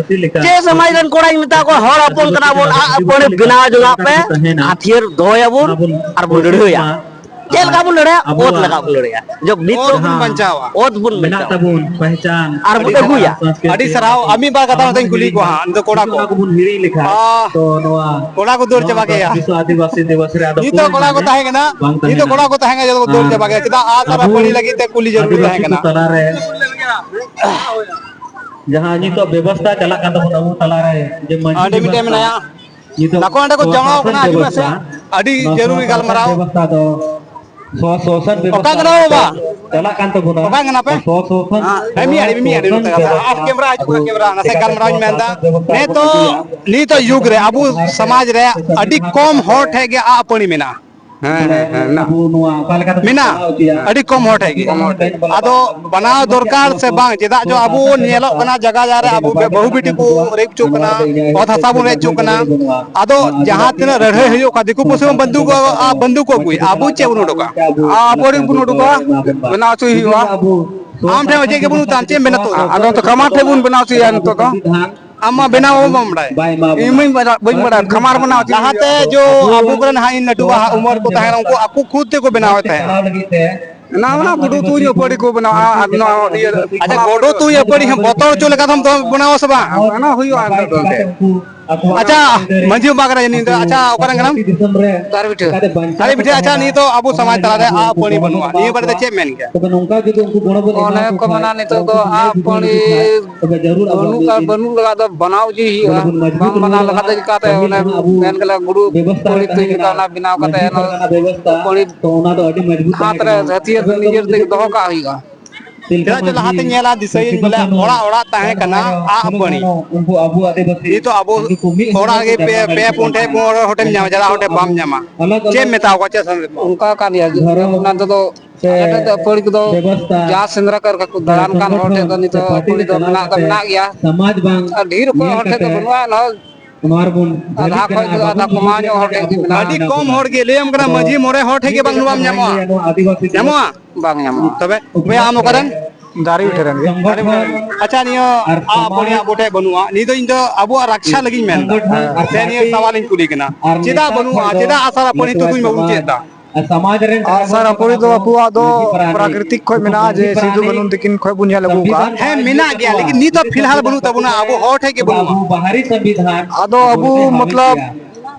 ᱪᱮᱫ ᱥᱚᱢᱟᱡᱽ ᱨᱮᱱ ᱠᱚᱲᱟᱧ ᱢᱮᱛᱟ ᱠᱚᱣᱟ, ᱦᱚᱲ ᱦᱚᱯᱚᱱ ᱠᱟᱱᱟ ᱵᱚᱱ, ᱟᱜ ᱟᱹᱯᱟᱹᱲᱤ ᱵᱮᱱᱟᱣ ᱡᱚᱝᱟᱜ ᱯᱮ, ᱦᱟᱹᱛᱭᱟᱹᱨ ᱫᱚᱦᱚᱭᱟᱵᱚᱱ ᱟᱨ ᱵᱚᱱ ᱞᱟᱹᱲᱦᱟᱹᱭᱟ᱾ ᱪᱮᱫ ᱞᱮᱠᱟ ᱵᱚᱱ ᱞᱟᱹᱲᱦᱟᱹᱭᱟ? ᱚᱛ ᱞᱟᱜᱟᱣ ᱵᱚᱱ ᱞᱟᱹᱲᱦᱟᱹᱭᱟ᱾ ᱡᱚᱵ ᱱᱤᱛ ᱚᱛ ᱵᱚᱱ ᱵᱟᱧᱪᱟᱣᱟ᱾ ᱚᱛ ᱵᱚᱱ ᱢᱮᱱᱟᱜ ᱵᱟᱧᱪᱟᱣᱟ᱾ ᱛᱟᱵᱚᱱ ᱯᱮᱦᱪᱟᱱ᱾ ᱟᱨ ᱵᱚᱱ ᱟᱹᱰᱤ ᱟᱹᱜᱩᱭᱟ᱾ ᱥᱟᱨᱦᱟᱣ, ᱥᱚᱝᱥᱠᱨᱤᱛᱤ ᱟᱹᱰᱤ ᱥᱟᱨᱦᱟᱣ᱾ ᱟᱨ ᱟᱨ ᱢᱤᱫ ᱵᱟᱨ ᱠᱟᱛᱷᱟ ᱱᱚᱛᱮᱧ ᱠᱩᱞᱤ ᱠᱚᱣᱟ ᱦᱟᱸᱜ, ᱱᱤᱛᱚᱜ ᱠᱚᱲᱟ ᱠᱚ᱾ ᱚᱱᱟ ᱠᱚᱵᱚᱱ ᱦᱤᱲᱤᱧ ᱞᱮᱠᱷᱟᱱ, ᱟᱦ, ᱛᱚ ᱱᱚᱣᱟ ᱠᱚᱲᱟ ᱠᱚ ᱫᱟᱹᱲ ᱱᱚᱣᱟ ᱪᱟᱵᱟ ᱫᱚ ᱠᱮᱭᱟ᱾ ᱵᱤᱥᱥᱚ ᱟᱹᱫᱤᱵᱟᱹᱥᱤ ᱫᱤᱵᱚᱥ ᱨᱮ ᱟᱫᱚ ᱱᱤᱛᱚᱜ ᱠᱚᱲᱟ ᱠᱚ ᱛᱟᱦᱮᱸ ᱠᱟᱱᱟ, ᱵᱟᱝ ᱛᱟᱦᱮᱱᱟ᱾ ᱱᱤᱛᱚᱜ ᱠᱚᱲᱟ ᱠᱚ ᱛᱟᱦᱮᱸ ᱠᱟᱱᱟ, ᱡᱚᱛᱚ ᱠᱚ ᱫᱟᱹᱲ ᱟᱨ ᱪᱟᱵᱟ ᱠᱮᱭᱟ᱾ ᱪᱮᱫᱟᱜ ᱟᱜ ᱥᱟᱨ ᱟᱵᱚ ᱯᱟᱹᱲᱤ ᱞᱟᱹᱜᱤᱫ ᱛᱮ ᱠᱩᱞᱤ ᱡᱟᱹᱨᱩᱲ ᱟᱹᱫᱤᱵᱟᱹᱥᱤ ᱛᱟᱦᱮᱸ ᱠᱚ ᱠᱟᱱᱟ? ᱛᱟᱞᱟᱨᱮ ᱡᱟᱦᱟᱸ ᱱᱤᱛᱚᱜ ᱵᱮᱵᱚᱥᱛᱟ ᱪᱟᱞᱟᱜ ᱠᱟᱱ ᱛᱟᱵᱚᱱᱟ ᱟᱵᱚ ᱛᱟᱞᱟᱨᱮ, ᱡᱮ ᱢᱟᱹᱡᱷᱤ ᱚᱸᱰᱮ ᱢᱤᱫᱴᱮᱱ ᱵᱮᱵᱚᱥᱛᱟ, ᱢᱮᱱᱟᱭᱟ᱾ ᱱᱤᱛᱚᱜ ᱱᱟᱠᱚ ᱚᱸᱰᱮ ᱠᱚ ᱡᱟᱣᱨᱟ ᱥᱚᱥᱟᱥᱚᱱ ᱠᱟᱱᱟ, ᱦᱤᱡᱩᱜ ᱵᱮᱵᱚᱥᱛᱟ, ᱢᱮᱥᱮ᱾ ᱟᱹᱰᱤ ᱱᱚᱣᱟ ᱡᱟᱹᱨᱩᱲ ᱥᱚᱥᱟᱥᱚᱱ ᱜᱟᱞᱢᱟᱨᱟᱣ᱾ ᱵᱮᱵᱚᱥᱛᱟ ᱫᱚ ᱥᱚᱥᱟᱥᱚᱱ ᱚᱠᱟ ᱵᱮᱵᱚᱥᱛᱟ ᱠᱟᱱᱟ ᱵᱟᱵᱟ? ᱪᱟᱞᱟᱜ ᱠᱟᱱ ᱛᱟᱵᱚᱱᱟ᱾ ᱚᱠᱟ ᱠᱟᱱᱟ ᱯᱮ? ᱥᱚᱥᱟᱥᱚᱱ, ᱦᱮᱸ, ᱢᱤᱫ ᱜᱷᱟᱹᱲᱤᱡ, ᱢᱤᱫ ᱜᱷᱟᱹᱲᱤᱡ ᱥᱚᱥᱟᱥᱚᱱ ᱱᱚᱛᱮ ᱠᱟᱛᱷᱟ᱾ ᱵᱮᱵᱚᱥᱛᱟ ᱟᱯ ᱠᱮᱢᱨᱟ ᱦᱤᱡᱩᱜ ᱠᱟᱱᱟ, ᱟᱵᱚ ᱠᱮᱢᱨᱟ᱾ ᱱᱟᱥᱮ ᱪᱤᱠᱟᱛᱮ ᱜᱟᱞᱢᱟᱨᱟᱣ ᱤᱧ ᱢᱮᱱᱫᱟ᱾ ᱥᱚᱥᱟᱥᱚᱱ ᱵᱮᱵᱚᱥᱛᱟ ᱱᱤᱛᱚᱜ, ᱵᱚᱱ ᱤᱫᱤᱭᱟ? ᱱᱤᱛᱚᱜ ᱡᱩᱜᱽ ᱨᱮ ᱟᱵᱚ ᱥᱚᱢᱟᱡᱽ ᱨᱮ ᱟᱹᱰᱤ ᱠᱚᱢ ᱦᱚᱲ ᱴᱷᱮᱡ ᱜᱮ ᱟᱜ ᱟᱹᱯᱟᱹᱲᱤ ᱢᱮᱱᱟᱜᱼᱟ᱾ ᱦᱮᱸ, ᱦᱮᱸ, ᱦᱮᱸ, ᱢᱮᱱᱟᱜ᱾ ᱢᱮᱱᱟᱜ᱾ ᱟᱹᱰᱤ ᱠᱚᱢ ᱦᱚᱲ ᱴᱷᱮᱡ ᱜᱮ᱾ ᱠᱚᱢ ᱦᱚᱲ ᱴᱷᱮᱡ᱾ ᱟᱫᱚ ᱵᱮᱱᱟᱣ ᱫᱚᱨᱠᱟᱨ ᱥᱮ ᱵᱟᱝ? ᱪᱮᱫᱟᱜ ᱪᱚ ᱟᱵᱚ ᱧᱮᱞᱚᱜ ᱠᱟᱱᱟ, ᱡᱟᱭᱜᱟ ᱡᱟᱭᱜᱟ ᱨᱮ ᱟᱵᱚ ᱵᱮ-, ᱵᱟᱹᱦᱩ ᱵᱤᱴᱤ ᱠᱚ ᱨᱮᱯ ᱦᱚᱪᱚᱜ ᱠᱟᱱᱟ, ᱚᱛ ᱦᱟᱥᱟ ᱵᱚᱱ ᱨᱮᱡ ᱦᱚᱪᱚᱜ ᱠᱟᱱᱟ᱾ ᱟᱫᱚ ᱡᱟᱦᱟᱸ ᱛᱤᱱᱟᱹᱜ ᱞᱟᱹᱲᱦᱟᱹᱭ ᱦᱩᱭᱩᱜ ᱠᱟᱱᱟ, ᱫᱤᱠᱩ ᱯᱩᱥᱤ ᱦᱚᱸ ᱵᱟᱱᱫᱩᱠ ᱠᱚ, ᱟ, ᱵᱟᱱᱫᱩᱠ ᱠᱚ ᱟᱹᱜᱩᱭᱟ᱾ ᱟᱵᱚ ᱪᱮᱫ ᱵᱚᱱ ᱩᱰᱩᱠᱟ? ᱟᱵᱚ ᱨᱮᱱ ᱵᱚᱱ ᱩᱰᱩᱠᱟ, ᱵᱮᱱᱟᱣ ᱦᱚᱪᱚᱭ ᱦᱩᱭᱩᱜᱼᱟ᱾ ᱟᱢ ᱴᱷᱮᱱ ᱪᱮᱫ ᱜᱮ ᱵᱟᱹᱱᱩᱜ ᱛᱟᱢ, ᱪᱮᱫ ᱮᱢ ᱢᱮᱱᱟ ᱛᱚ? ᱟᱫᱚ ᱛᱚ ᱠᱟᱢᱟᱨ ᱴᱷᱮᱱ ᱵᱚᱱ ᱵᱮᱱᱟᱣ ᱦᱚᱪᱚᱭᱟ ᱱᱤᱛᱚᱜ ᱫᱚ᱾ ᱟᱢ ᱢᱟ ᱵᱮᱱᱟᱣ ᱦᱚᱸ ᱵᱟᱢ ᱵᱟᱲᱟᱭ᱾ ᱤᱧ ᱢᱟᱧ ᱵᱟᱲᱟᱭ, ᱵᱟᱹᱧ ᱵᱟᱲᱟᱭ, ᱠᱷᱟᱢᱟᱨ ᱵᱮᱱᱟᱣ ᱪᱮᱫ ᱞᱟᱦᱟᱛᱮ ᱦᱩᱭᱩᱜᱼᱟ? ᱡᱚ ᱟᱵᱚ ᱠᱚᱨᱮᱱ ᱦᱟᱸᱜ ᱤᱧ ᱞᱟᱹᱴᱩᱣᱟᱜ ᱦᱟᱸᱜ ᱩᱢᱮᱨ ᱠᱚ ᱛᱟᱦᱮᱸ ᱠᱟᱱᱟ, ᱩᱱᱠᱩ ᱟᱠᱚ ᱠᱷᱩᱫ ᱛᱮᱠᱚ ᱵᱮᱱᱟᱣᱮᱫ ᱛᱟᱦᱮᱸᱫ᱾ ᱚᱱᱟ, ᱚᱱᱟ ᱜᱩᱰᱩ ᱛᱩᱧ ᱟᱹᱯᱟᱹᱲᱤ ᱠᱚ ᱵᱮᱱᱟᱣᱟ ᱟᱨ ᱱᱚᱣᱟ ᱤᱭᱟᱹ ᱟᱪᱪᱷᱟ, ᱜᱩᱰᱩ ᱛᱩᱧ ᱟᱹᱯᱟᱹᱲᱤ ᱦᱚᱸ ᱵᱚᱛᱚᱨ ᱦᱚᱪᱚ ᱞᱮᱠᱟ ᱫᱚᱢ ᱫᱚ ᱵᱮᱱᱟᱣᱟ ᱥᱮ ᱵᱟᱝ? ᱚᱱᱟ ᱦᱩᱭᱩᱜᱼᱟ ᱮᱱᱛᱮ ᱫᱚ ᱮᱱᱛᱮ᱾ ᱟᱪᱪᱷᱟ, ᱢᱟᱹᱡᱷᱤ ᱵᱟᱵᱟ ᱠᱟᱱᱟ ᱡᱟᱹᱱᱤᱡ ᱫᱚ᱾ ᱟᱪᱪᱷᱟ, ᱚᱠᱟᱨᱮᱱ ᱠᱟᱱᱟᱢ? ᱫᱟᱨᱮ ᱯᱤᱴᱷᱟᱹ᱾ ᱫᱟᱨᱮ ᱯᱤᱴᱷᱟᱹ᱾ ᱟᱪᱪᱷᱟ, ᱱᱤᱛᱚᱜ ᱟᱵᱚ ᱥᱚᱢᱟᱡᱽ ᱛᱟᱞᱟᱨᱮ ᱟᱜ ᱟᱹᱯᱟᱹᱲᱤ ᱵᱟᱹᱱᱩᱜᱼᱟ, ᱱᱤᱭᱟᱹ ᱵᱟᱨᱮ ᱛᱮ ᱪᱮᱫ ᱮᱢ ᱢᱮᱱ ᱠᱮᱭᱟ? ᱚᱱᱮ ᱠᱚ ᱢᱮᱱᱟ ᱱᱤᱛᱚᱜ ᱫᱚ ᱟᱜ ᱟᱹᱯᱟᱹᱲᱤ ᱵᱟᱹᱱᱩᱜ ᱟᱨ ᱵᱟᱹᱱᱩᱜ ᱞᱮᱠᱟ ᱫᱚ ᱵᱮᱱᱟᱣ ᱜᱮ ᱦᱩᱭᱩᱜᱼᱟ᱾ ᱵᱟᱝ ᱵᱮᱱᱟᱣ ᱞᱮᱠᱷᱟᱱ ᱫᱚ ᱪᱤᱠᱟᱛᱮ ᱚᱱᱮ ᱢᱮᱱ ᱠᱟᱫᱟ ᱜᱩᱰᱩ ᱠᱩᱲᱤ ᱛᱩᱧ ᱞᱮᱠᱟ ᱚᱱᱟ ᱵᱮᱱᱟᱣ ᱠᱟᱛᱮ ᱚᱱᱟ ᱠᱩᱲᱤ ᱦᱟᱛ ᱨᱮ ᱦᱟᱹᱛᱭᱟᱹᱨ ᱱᱤᱡᱮᱨ ᱛᱮ ᱫᱚᱦᱚ ᱠᱟᱜ ᱦᱩᱭᱩᱜᱼᱟ᱾ ᱪᱮᱫᱟᱜ ᱪᱚ ᱞᱟᱦᱟᱛᱮ ᱧᱮᱞᱟ, ᱫᱤᱥᱟᱹᱭᱟᱹᱧ ᱵᱚᱞᱮ ᱚᱲᱟᱜ ᱚᱲᱟᱜ ᱛᱟᱦᱮᱸ ᱠᱟᱱᱟ ᱟᱜ ᱟᱹᱯᱟᱹᱲᱤ᱾ ᱱᱤᱛᱚᱜ ᱟᱵᱚ ᱚᱲᱟᱜ ᱨᱮᱜᱮ ᱯᱮ, ᱯᱮ ᱯᱩᱱ ᱴᱷᱮᱱ, ᱯᱩᱱ ᱦᱚᱲ ᱴᱷᱮᱱ ᱧᱟᱢᱟ, ᱡᱟᱫᱟ ᱦᱚᱲ ᱴᱷᱮᱱ ᱵᱟᱢ ᱧᱟᱢᱟ᱾ ᱪᱮᱫ ᱮᱢ ᱢᱮᱛᱟ ᱠᱚᱣᱟ, ᱪᱮᱫ ᱥᱟᱸᱫᱮᱥ ᱮᱢ ᱮᱢᱟ ᱠᱚᱣᱟ? ᱚᱱᱠᱟ ᱠᱟᱱ ᱜᱮᱭᱟ, ᱚᱱᱟ ᱛᱮᱫᱚ ᱟᱞᱮ ᱴᱷᱮᱱ ᱫᱚ ᱟᱹᱯᱟᱹᱲᱤ ᱠᱚᱫᱚ ᱡᱟ ᱥᱮᱸᱫᱽᱨᱟ ᱠᱟᱨᱠᱟ ᱠᱚ ᱫᱟᱬᱟᱱ ᱠᱟᱱ ᱦᱚᱲ ᱴᱷᱮᱱ ᱫᱚ ᱱᱤᱛᱚᱜ ᱟᱹᱯᱟᱹᱲᱤ ᱫᱚ ᱢᱮᱱᱟᱜ ᱫᱚ ᱢᱮᱱᱟᱜ ᱜᱮᱭᱟ᱾ ᱟᱨ ᱰᱷᱮᱨ ᱚᱠᱚᱡ ᱦᱚᱲ ᱴᱷᱮᱱ ᱫᱚ ᱵᱟᱹᱱᱩᱜᱼᱟ, ᱮᱱᱦᱚᱸ ᱟᱫᱷᱟ ᱠᱷᱚᱡ ᱫᱚ ᱟᱫᱷᱟ ᱠᱚᱢᱟᱣ ᱧᱚᱜ ᱦᱚᱲ ᱴᱷᱮᱱ ᱜᱮ ᱢᱮᱱᱟᱜᱼᱟ᱾ ᱟᱹᱰᱤ ᱠᱚᱢ ᱦᱚᱲ ᱜᱮ, ᱞᱟᱹᱭᱟᱢ ᱠᱟᱱᱟ, ᱢᱟᱹᱡᱷᱤ ᱢᱚᱬᱮ ᱦᱚᱲ ᱴᱷᱮᱱ ᱜᱮ ᱵᱟᱝ ᱱᱚᱣᱟᱢ ᱧᱟᱢᱚᱜᱼᱟ᱾ ᱧᱟᱢᱚᱜᱼᱟ? ᱵᱟᱝ ᱧᱟᱢᱚᱜᱼᱟ᱾ ᱛᱚᱵᱮ ᱵᱚᱭᱦᱟ, ᱟᱢ ᱚᱠᱟᱨᱮᱱ? ᱫᱟᱨᱮ ᱩᱴᱷᱟᱹ ᱨᱮᱱ ᱜᱮ᱾ ᱟᱪᱪᱷᱟ, ᱱᱤᱭᱟᱹ ᱟᱜ ᱟᱹᱯᱟᱹᱲᱤ ᱟᱵᱚ ᱴᱷᱮᱱ ᱵᱟᱹᱱᱩᱜᱼᱟ, ᱱᱤᱭᱟᱹ ᱫᱚ ᱤᱧ ᱫᱚ ᱟᱵᱚᱣᱟᱜ ᱨᱟᱠᱷᱟ ᱞᱟᱹᱜᱤᱫ ᱤᱧ ᱢᱮᱱ ᱮᱫᱟ᱾ ᱥᱮ ᱱᱤᱭᱟᱹ ᱥᱟᱣᱟᱞ ᱤᱧ ᱠᱩᱞᱤ ᱠᱟᱱᱟ, ᱪᱮᱫᱟᱜ ᱵᱟᱹᱱᱩᱜᱼᱟ? ᱪᱮᱫᱟᱜ ᱟᱥᱟᱨ ᱟᱹᱯᱟᱹᱲᱤ ᱛᱩᱛᱩᱧ ᱵᱟᱵᱚᱱ ᱪᱮᱫ ᱮᱫᱟ? ᱟᱜᱼᱥᱟᱨ ᱟᱹᱯᱟᱹᱲᱤ ᱫᱚ ᱟᱵᱚᱣᱟᱜ ᱫᱚ ᱯᱨᱟᱠᱨᱤᱛᱤᱠ ᱠᱷᱚᱡ ᱢᱮᱱᱟᱜᱼᱟ, ᱡᱮ ᱥᱤᱫᱩ ᱠᱟᱹᱱᱩ ᱛᱟᱹᱠᱤᱱ ᱠᱷᱚᱡ ᱵᱚᱱ ᱧᱮᱞ ᱟᱹᱜᱩ ᱠᱟᱜᱼᱟ᱾ ᱦᱮᱸ, ᱢᱮᱱᱟᱜ ᱜᱮᱭᱟ, ᱞᱮᱠᱤᱱ ᱱᱤᱛ ᱦᱚᱸ ᱯᱷᱤᱞᱦᱟᱞ ᱵᱟᱹᱱᱩᱜ ᱛᱟᱵᱚᱱᱟ, ᱟᱵᱚ ᱦᱚᱲ ᱴᱷᱮᱡ ᱜᱮ ᱵᱟᱹᱱᱩᱜᱼᱟ᱾ ᱟᱫᱚ ᱟᱵᱚ ᱢᱚᱛᱞᱚᱵ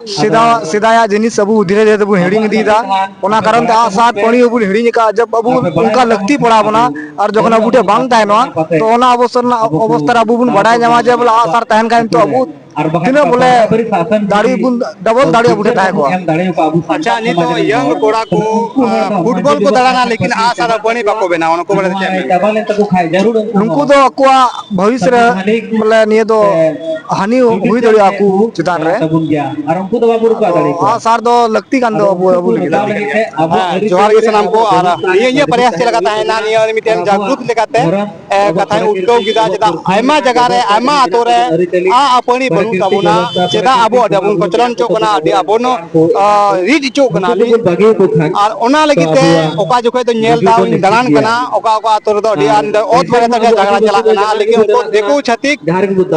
ᱥᱮᱫᱟ-, ᱥᱮᱫᱟᱭᱟᱜ ᱡᱤᱱᱤᱥ ᱟᱵᱚ ᱫᱷᱤᱨᱮ ᱫᱷᱤᱨᱮ ᱛᱮᱵᱚᱱ ᱦᱤᱲᱤᱧ ᱤᱫᱤᱭᱮᱫᱟ᱾ ᱚᱱᱟ ᱠᱟᱨᱚᱱ ᱛᱮ ᱟᱜᱼᱥᱟᱨ ᱟᱹᱯᱟᱹᱲᱤ ᱦᱚᱸᱵᱚᱱ ᱦᱤᱲᱤᱧ ᱟᱠᱟᱫᱼᱟ᱾ ᱡᱟᱵ ᱟᱵᱚ ᱚᱱᱠᱟ ᱞᱟᱹᱠᱛᱤ ᱯᱟᱲᱟᱣ ᱵᱚᱱᱟ, ᱟᱨ ᱡᱚᱠᱷᱚᱱ ᱟᱵᱚ ᱴᱷᱮᱱ ᱵᱟᱝ ᱛᱟᱦᱮᱱᱟ, ᱛᱚ ᱚᱱᱟ ᱚᱵᱚᱥᱛᱟ ᱨᱮᱱᱟᱜ, ᱚᱵᱚᱥᱛᱟ ᱨᱮ ᱟᱵᱚ ᱵᱚᱱ ᱵᱟᱰᱟᱭ ᱧᱟᱢᱟ ᱡᱮ ᱵᱚᱞᱮ ᱟᱜᱼᱥᱟᱨ ᱛᱟᱦᱮᱱ ᱠᱷᱟᱱ ᱱᱤᱛᱚᱜ ᱟᱵᱚ ᱟᱨ ᱵᱟᱠᱷᱟᱱ ᱛᱤᱱᱟᱹᱜ ᱵᱚᱞᱮ ᱥᱚᱨᱠᱟᱨᱤ ᱥᱟᱥᱚᱱ ᱫᱟᱲᱮ ᱡᱩᱫᱤ ᱵᱚᱱ, ᱰᱚᱵᱚᱞ ᱫᱟᱲᱮ ᱟᱵᱚ ᱴᱷᱮᱱ ᱛᱟᱦᱮᱸ ᱠᱚᱜᱼᱟ᱾ ᱮᱢ ᱫᱟᱲᱮ ᱟᱠᱚᱣᱟ ᱟᱵᱚ ᱥᱟᱱᱛᱟᱲ ᱟᱪᱪᱷᱟ, ᱱᱤᱛᱚᱜ ᱥᱚᱢᱟᱡᱽ ᱨᱮᱱ ᱭᱚᱝ ᱦᱚᱲ, ᱠᱚᱲᱟ ᱠᱚ, ᱩᱱᱠᱩ ᱦᱚᱲ ᱟᱸ, ᱫᱚ ᱯᱷᱩᱴᱵᱚᱞ ᱢᱟᱹᱡᱷᱤ ᱠᱚ ᱫᱟᱬᱟᱱᱟ, ᱞᱮᱠᱤᱱ ᱟᱜᱼᱥᱟᱨ ᱟᱹᱯᱟᱹᱲᱤ ᱵᱟᱠᱚ ᱵᱮᱱᱟᱣᱟ, ᱱᱚᱠᱚ ᱵᱟᱨᱮ ᱛᱮ ᱪᱮᱫ ᱮᱢ ᱢᱮᱱᱟ? ᱪᱟᱵᱟ ᱞᱮᱱ ᱛᱟᱠᱚ ᱠᱷᱟᱡ ᱡᱟᱹᱨᱩᱲ ᱩᱱᱠᱩ ᱱᱩᱠᱩ ᱦᱚᱸ ᱫᱚ ᱟᱠᱚᱣᱟᱜ ᱵᱷᱚᱵᱤᱥ ᱨᱮ ᱥᱟᱝᱜᱟᱴᱷᱟᱱᱤᱠ ᱵᱚᱞᱮ ᱱᱤᱭᱟᱹ ᱫᱚ ᱥᱮ ᱦᱟᱹᱱᱤ ᱦᱩᱭ ᱫᱟᱲᱮᱭᱟᱜᱼᱟ ᱠᱚ ᱪᱮᱛᱟᱱ ᱨᱮ᱾ ᱛᱟᱵᱚᱱ ᱜᱮᱭᱟ, ᱟᱨ ᱩᱱᱠᱩ ᱫᱚ ᱵᱟᱵᱚ ᱨᱩᱠᱟᱣ ᱫᱟᱲᱮ ᱟᱠᱚᱣᱟ᱾ ᱟᱸᱜᱼᱥᱟᱨ ᱫᱚ ᱞᱟᱹᱠᱛᱤ ᱠᱟᱱ ᱫᱚ ᱟᱫᱚ ᱟᱵᱚ, ᱩᱱᱠᱩ ᱟᱵᱚ ᱠᱚ ᱞᱟᱹᱜᱤᱫ ᱫᱟᱣ ᱛᱮ᱾ ᱞᱟᱹᱜᱤᱫ ᱛᱮ ᱟᱵᱚ ᱦᱮᱸ, ᱟᱹᱨᱤᱪᱟᱹᱞᱤ ᱡᱚᱦᱟᱨ ᱜᱮ ᱨᱮ ᱥᱟᱱᱟᱢ ᱠᱚ᱾ ᱟᱵᱚᱣᱟᱜ ᱟᱨ ᱵᱮᱵᱚᱥᱛᱷᱟ ᱱᱤᱭᱟᱹ, ᱱᱤᱭᱟᱹ ᱨᱮ ᱯᱨᱚᱭᱟᱥ ᱪᱮᱫ ᱞᱮᱠᱟ ᱛᱟᱦᱮᱸᱭᱮᱱᱟ, ᱱᱤᱭᱟᱹ ᱢᱤᱫᱴᱮᱱ ᱟᱨ ᱡᱟᱜᱽᱨᱩᱛ ᱟᱵᱚᱣᱟᱜ ᱞᱮᱠᱟᱛᱮ, ᱫᱷᱚᱨᱚᱢ ᱮ, ᱟᱵᱚᱣᱟᱜ ᱠᱟᱛᱷᱟᱧ ᱩᱫᱽᱜᱟᱹᱣ ᱠᱮᱫᱟ, ᱪᱮᱫᱟᱜ ᱟᱭᱢᱟ ᱡᱟᱭᱜᱟ ᱨᱮ, ᱟᱭᱢᱟ ᱟᱛᱳ ᱨᱮ ᱟᱹᱨᱤᱪᱟᱹᱞᱤ ᱟᱜ ᱟᱹᱯᱟᱹᱱᱤ ᱵᱟᱹᱱᱩᱜ ᱯᱟᱹᱨᱥᱤ ᱛᱟᱵᱚᱱᱟ, ᱵᱮᱵᱚᱥᱛᱷᱟ ᱪᱮᱫᱟᱜ ᱟᱵᱚᱣᱟᱜ ᱟᱹᱰᱤ ᱟᱵᱚ ᱠᱚ ᱪᱚᱞᱚᱱ ᱦᱚᱪᱚᱜ ᱠᱟᱱᱟ, ᱟᱹᱰᱤ ᱟᱵᱚ ᱱᱚ-, ᱟᱸ, ᱨᱤᱫ ᱦᱚᱪᱚᱜ ᱠᱟᱱᱟ, ᱩᱱᱠᱩ ᱠᱚᱵᱚᱱ ᱵᱟᱹᱜᱤ ᱟᱠᱚ ᱠᱷᱟᱱ ᱟᱨ ᱚᱱᱟ ᱛᱚ ᱞᱟᱹᱜᱤᱫ ᱛᱮ ᱟᱵᱚᱣᱟᱜ ᱚᱠᱟ ᱡᱚᱠᱷᱚᱡ ᱫᱚ ᱧᱮᱞ ᱫᱟᱣ ᱤᱧ ᱫᱟᱬᱟᱱ ᱠᱟᱱᱟ, ᱚᱠᱟ ᱚᱠᱟ ᱟᱛᱳ ᱨᱮᱫᱚ ᱟᱹᱰᱤ ᱟᱸᱴ ᱚᱛ ᱵᱟᱨᱮᱛ ᱨᱮ ᱡᱷᱟᱜᱽᱲᱟ ᱪᱟᱞᱟᱜ ᱠᱟᱱᱟ, ᱞᱮᱠᱤᱱ ᱩᱱᱠᱩ ᱫᱤᱠᱩ ᱪᱷᱟᱹᱛᱤᱠ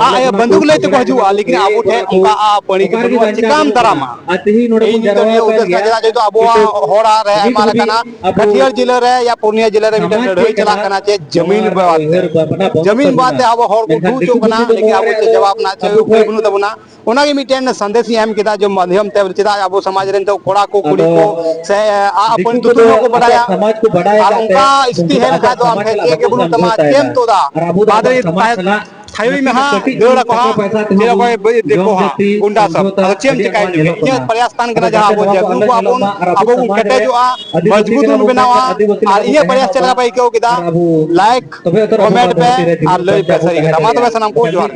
ᱟᱜ ᱵᱟᱱᱫᱩᱠ ᱞᱟᱹᱭ ᱛᱮᱠᱚ ᱦᱤᱡᱩᱜᱼᱟ, ᱞᱮᱠᱤᱱ ᱟᱵᱚ ᱴᱷᱮᱱ ᱚᱱᱠᱟ ᱟᱜ ᱯᱟᱹᱲᱤ ᱜᱮ ᱵᱟᱹᱱᱩᱜᱼᱟ, ᱪᱤᱠᱟᱢ ᱫᱟᱨᱟᱢᱟ? ᱤᱧ ᱱᱤᱛᱚᱜ ᱱᱤᱭᱟᱹ ᱩᱫᱽᱫᱮᱥ ᱠᱟᱱᱟ, ᱪᱮᱫᱟᱜ ᱡᱮᱦᱮᱛᱩ ᱟᱵᱚᱣᱟᱜ ᱦᱚᱲᱟᱜ ᱨᱮ ᱟᱭᱢᱟ ᱞᱮᱠᱟᱱᱟᱜ ᱠᱟᱹᱴᱷᱤᱭᱟᱹᱲ ᱡᱤᱞᱟᱹ ᱨᱮ ᱭᱟ ᱯᱩᱨᱱᱤᱭᱟ ᱡᱤᱞᱟᱹ ᱨᱮ ᱢᱤᱫᱴᱮᱱ ᱞᱟᱹᱲᱦᱟᱹᱭ ᱪᱟᱞᱟᱜ ᱠᱟᱱᱟ, ᱪᱮᱫ ᱡᱟᱹᱢᱤᱱ ᱵᱟᱵᱚᱫ ᱛᱮ, ᱡᱟᱹᱢᱤᱱ ᱵᱟᱵᱚᱫ ᱛᱮ ᱟᱵᱚ ᱦᱚᱲ ᱠᱚ ᱫᱩ ᱦᱚᱪᱚᱜ ᱠᱟᱱᱟ, ᱞᱮᱠᱤᱱ ᱟᱵᱚ ᱪᱮᱫ ᱡᱟᱵᱟᱵ ᱨᱮᱱᱟᱜ ᱪᱮᱫ ᱩᱯᱟᱹᱭ ᱵᱟᱹᱱᱩᱜ ᱛᱟᱵᱚᱱᱟ᱾ ᱚᱱᱟᱜᱮ ᱢᱤᱫᱴᱮᱱ ᱥᱟᱸᱫᱮᱥ ᱤᱧ ᱮᱢ ᱠᱮᱫᱟ, ᱡᱮ ᱢᱟᱫᱷᱭᱚᱢ ᱛᱮ ᱪᱮᱫᱟᱜ ᱟᱵᱚ ᱥᱚᱢᱟᱡᱽ ᱨᱮᱱ ᱫᱚ ᱠᱚᱲᱟ ᱠᱚ, ᱠᱩᱲᱤ ᱠᱚ, ᱥᱮ ᱟᱜ ᱟᱹᱯᱟᱹᱱᱤ ᱛᱩᱛᱩᱢ ᱦᱚᱸᱠᱚ ᱵᱟᱰᱟᱭᱟ᱾ ᱟᱨ ᱚᱱᱠᱟ ᱥᱛᱷᱤᱛᱤ ᱦᱮᱡ ᱞᱮᱱᱠᱷᱟᱱ ᱫᱚ ᱟᱢ ᱴᱷᱮᱱ ᱪᱮᱫ ᱜᱮ ᱵᱟᱹᱱᱩᱜ ᱛᱟᱢᱟ, ᱪᱮᱫ ᱮᱢ ᱛᱩᱫᱟ? ᱵᱟᱫ ᱨᱮ ᱛᱷᱟᱭᱚ ᱢᱮ ᱦᱟᱸᱜ, ᱫᱟᱹᱲ ᱟᱠᱚ ᱦᱟᱸᱜ, ᱪᱮᱫ ᱚᱠᱚᱭ ᱫᱤᱠᱩ ᱦᱟᱸᱜ, ᱜᱩᱱᱰᱟ ᱥᱟᱵ᱾ ᱟᱫᱚ ᱪᱮᱫ ᱮᱢ ᱪᱮᱠᱟᱭᱟ? ᱤᱧᱟᱹᱜ ᱯᱨᱚᱭᱟᱥ ᱛᱟᱦᱮᱱ ᱠᱟᱱᱟ, ᱡᱟᱦᱟᱸ ᱟᱵᱚ ᱡᱟᱹᱜᱩ ᱠᱚᱣᱟ ᱵᱚᱱ, ᱟᱵᱚ ᱵᱚᱱ ᱠᱮᱴᱮᱡᱚᱜᱼᱟ, ᱢᱚᱡᱽᱵᱩᱛ ᱵᱚᱱ ᱵᱮᱱᱟᱣᱟ᱾ ᱟᱨ ᱤᱧᱟᱹᱜ ᱯᱨᱚᱭᱟᱥ ᱪᱮᱫ ᱞᱮᱠᱟ ᱯᱮ ᱟᱹᱭᱠᱟᱹᱣ ᱠᱮᱫᱟ? ᱞᱟᱭᱤᱠ, ᱠᱚᱢᱮᱱᱴ ᱯᱮ ᱟᱨ ᱞᱟᱹᱭ ᱯᱮ ᱥᱟᱹᱨᱤ ᱠᱟᱛᱷᱟ᱾ ᱢᱟ ᱛᱚᱵᱮ ᱥᱟᱱᱟᱢ ᱠᱚ ᱡᱚᱦᱟᱨ᱾